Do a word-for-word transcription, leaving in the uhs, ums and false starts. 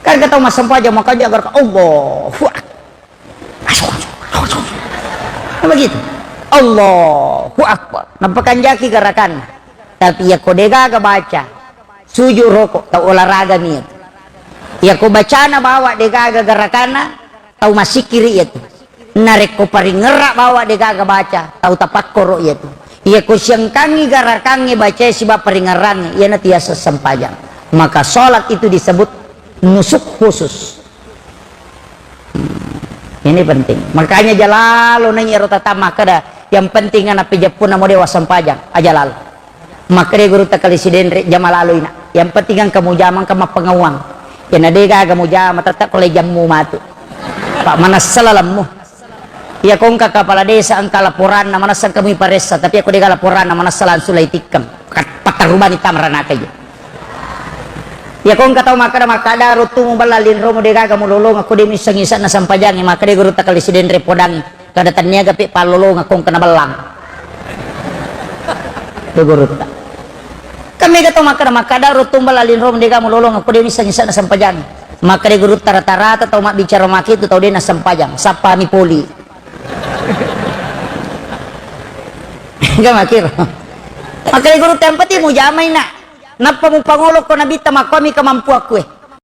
Kan kata tau massempajang, makanja gerakan, Allahu Akbar. Begitu. Allahu Akbar. Napakanjaki gerakanna. Tapi yakko degaga baca, sujud roko, tau olahraga mi itu. Yakko bacana bawa degaga gerakanna, tau masikiri itu. Narekko paringerra bawa degaga baca, tau tapakkoro iyatu. Iyako siangkangi garakangnge bacae siba paringerrangnge, iyana tiasa sempajang. Maka salat itu disebut nusuk khusus. Hmm. Ini penting. Makanya jalalo nai ero tata makkeda, yang penting ana pejeppunna mo dewa sempajang, aja lalo. Makkeda gurutta Kali Sidenre, jama laloi na. Yang penting engka mujama, engka mappangauang. Iyana degaga mujama, tetap ko lejammu matu. Pak manessa lalemmu. Iya ko engka kepala desa engka laporanna, manessa engka mui paressa, tapi ako dega laporanna, manessa langsung lai tikkeng. Pat-, pattarubani tamaranaka je. Iya ko engka tau makkada, makkada ruttu mubella linromu degaga mulolong, ako de misseng isakna sempajangi, makkada gurutta Kali Sidenre podangi. Kada tanniaga pe pallolongeng ko engka nabellang. Tu gurutta. Kan mega tau makkada, makkada ruttu mubella linromu degaga mulolong, ako de misseng isakna sempajang. Makkada gurutta rata-rata tau mabbicara makitu tau de nassempajang. Sappami poli. Ga makiro. Makkada gurutta yang penting mujamai na. Nappa mupangolo ko nabitta makkuami kemampuakku e.